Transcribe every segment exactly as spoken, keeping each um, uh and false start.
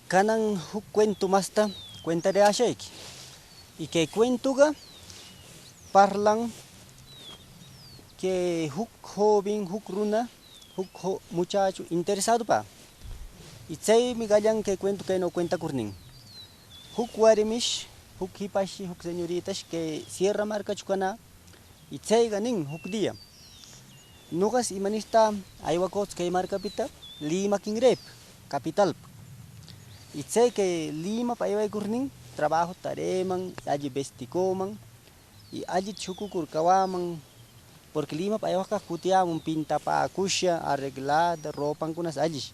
Canan juc cuento masta cuentariyäshayqui. Y cay cuentoga parlan que juc joven, juc runa, juc jo-, muchacho interesadopa. Y chaymi gallan cay cuento cayno cuentacurnin. Juc warmish, juc jipashi, juc señoritash cay Sierra marcacho canä. Y chayga nin juc día: "Nogas imanirta aywacütsu cay marcapita Lima quinraypa, capitalpa". Y chay cay Limapa aywaycurnin trabajo tariman, alli vesticüman y alli chucucur cawäman, porque Limapa aywagcag cutiyämun pintapäcusha, arreglada, ropancunas allish.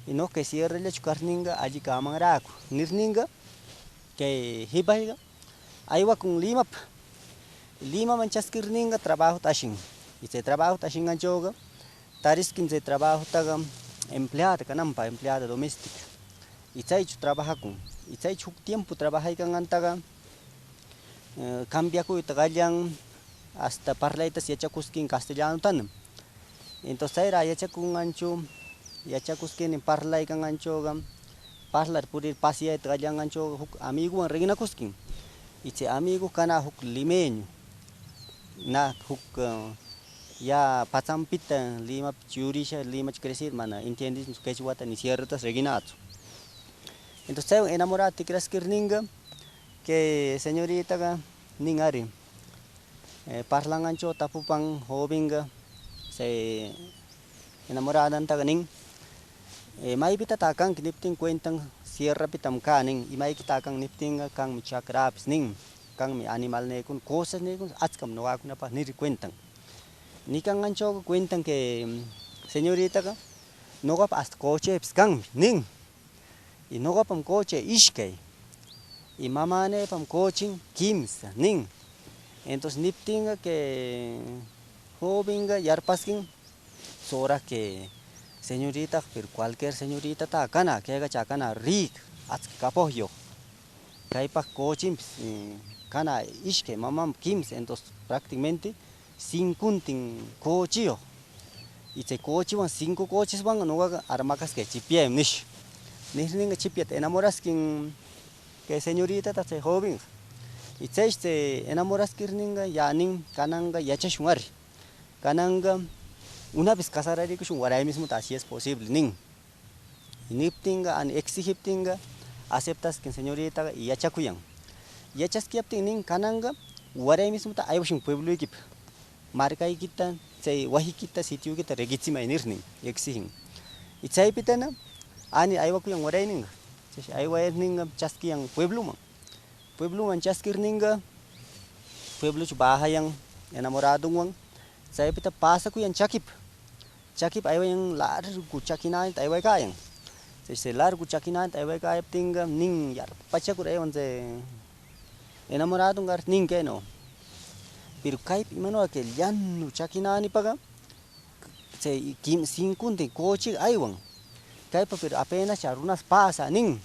Y noga cay Sierrallacho carninga alli cämanräcu nirninga, cay jipayga aywacun Limapa. Limaman chasquirninga trabajota ashin. Y chay trabajota ashinganchoga tarisquin chay trabajotaga empleada cananpa, empleada doméstica. Y chaycho trabajacun. Y chaycho juc tiempo trabajaycangantaga, eh, cambiacuyta gallan, hasta parlaytas yachacusquin castellanotanam. Entonces chayra yachacungancho, yachacusquinin parlaycanganchoga, parlar purir pasyayta gallanganchoga juc amigowan reguinacusquin. Y chay amigo canä juc limeño, nä juc, eh, ya patsanpita Limapi churisha, Limacho crecer, mana entiendischu quechuata ni sierratas reguinätsu. Entonces chaywan enamorada ticrasquirninga, cay señoritaga nin ari, eh, parlangancho tapupan jovenga, chay enamoradantaga nin, eh, "¿Maypitatá canqui?" niptin cuentan, "Sierrapitam cä", nin. "¿Imayquitá can?" niptinga, "Canmi chacräpis", nin, "canmi animalnïcuna, cosasnïcuna, achcam nogacunapas", nir cuentan. Nicanganchoga cuentan cay, mm, señoritaga, "Nogapa hasta cochepis canmi", nin. "Y nogapam coche ishcay, y mamänïpam cochin quimsa", nin. Entonces niptinga cay jovenga yarpasquin, "Tsura cay señoritaga, pero cualquier señoritatá canä, cayga chä canä rica, achca capogyog. Caypag cochinpis, eh, canä ishcay, mamam quimsa, entonces prácticamente cincuntin cochiyog. Y chay cochiwan, cinco cocheswan nogaga armacascay chipyayman", nish. Nirninga chipyata enamorasquin cay señoritata chay jovenga. Y chaysh chay enamorasquirninga ya nin, "Cananga yachashun ari. Cananga una vez casararicushun waraymismuta, así es posible", nin. Y niptinga, ani exigiptinga, aceptasquin señoritaga y yachacuyan. Yachasquiyaptin nin, "Cananga waraymismuta aywashun puebloyquipa. Marcayquita, chay wajiquita, sitioquita riquitsimay", nirnin, exigin. Y chaypitana ani aywacuyan warayninga. Chaysh aywayarninga chasquiyan puebloman. Puebloman chasquirninga, pueblocho bajayan enamoradonwan. Chaypita pasacuyan chaquipa. Chaquipa aywayan, largo chaquinäta aywaycayan. Chaysh chay largo chaquinäta aywaycayaptinga nin, yarpachacur aywan chay enamoradonga nin cayno: "Pero caypa imanö cay llano chaquinänipaga chay quim-, cincuntin coche aywan. Caypa pero apenas chä runas pasa", nin.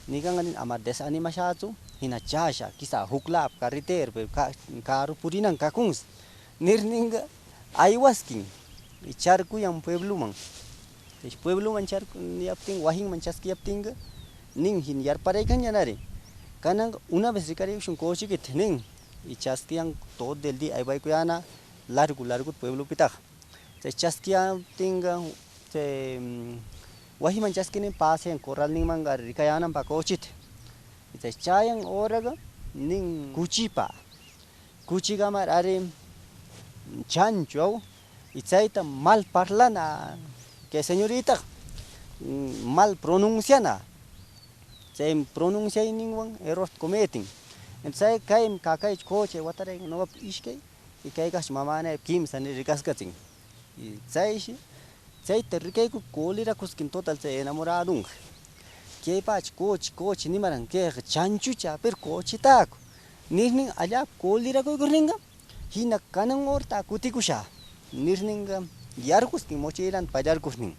Niganga nin: "Ama desanimashätsu, jina chäsha, quizá jucläpa carretera, pero ca-, carro purinan cacunsi", nirninga, aywasquin y charcuyan puebloman. Chaysh puebloman charcuyaptin, wajinman chasquiyaptinga, nin, "Jina yarparaycanñanari, cananga una vez ricariyushun cochequita", nin. Y chasquiyan todo el día aywaycuyänä largo largo pueblopitaga. Chay chasquiyaptinga, chay, mm, wajiman chasquinin pasayan corralninmanga ricayänanpä cocheta. Y chay chayan horaga nin cuchipa, cuchigamar ari chanchu, au. Y chayta mal parlana cay señoritaga, mm, mal pronunciana. Chay pronunciayninwan error cometin. Entonces, chay, "Caymi cacaychu coche, watarayca nogapa ishcay, y caycagchu mamänaypa quimsa", nir ricascatsin. Y chayshi, chayta ricaycur coleracusquin total chay enamoradonga. "Caypachu coche, coche nimaran, cayga chanchuchä, pero cochetäcu", nirnin, allapa coleracuycurninga, "Jina canan horata cuticushä", nirninga, yarqusquin mochilanta pallarcurnin.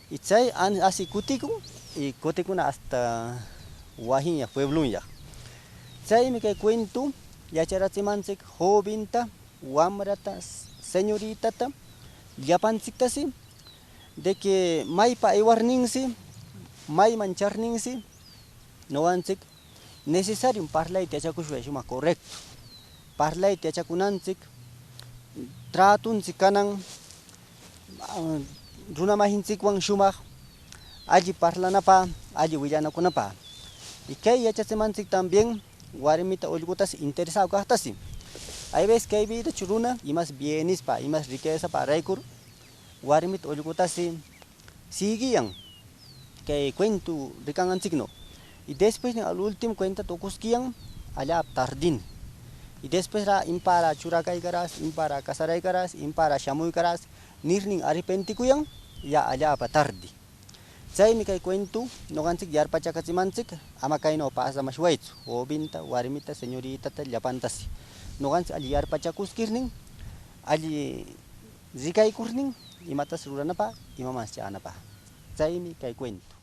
Y chay an-, así cuticun, y cuticuna hasta wajinyag, pueblonyag. Chaymi cay cuento yacharatsimantsic joventa, wamrata, señoritata, llapantsictasi, de que maypa aywarninsi, mayman charninsi, nogantsik necesarium parlayta yachacushun, shumag correcto. Parlayta yachacunantsik, tratontsik canan, ah, runa masintsicwan shumag alli parlanapä, alli willanacunapä. Y cay yachatsimantsik también warmita ollqutas interesado cagtasi. Hay veces cay vidachu runa imas bienespa, imas riquezapa raycur warmita ollqutas siguiyan cay cuento ricangantsicno. Y después al último cuentata ucusquiyan allapa tardin. Y después ra impara churacaycaras, impara casaraycaras, impara shamuycaras nirnin arrepenticuyan ya allapa tardi. Chaymi cay cuento nogantsic yarpachacatsimantsic, ama cayno pasamashwaychu, jovinta, warmita, señoritata, llapantasi. Nogantsic alli yarpachacusquirnin, alli ricaycurnin, imatas ruranapä, imamas chänapä. Chaymi cay cuento.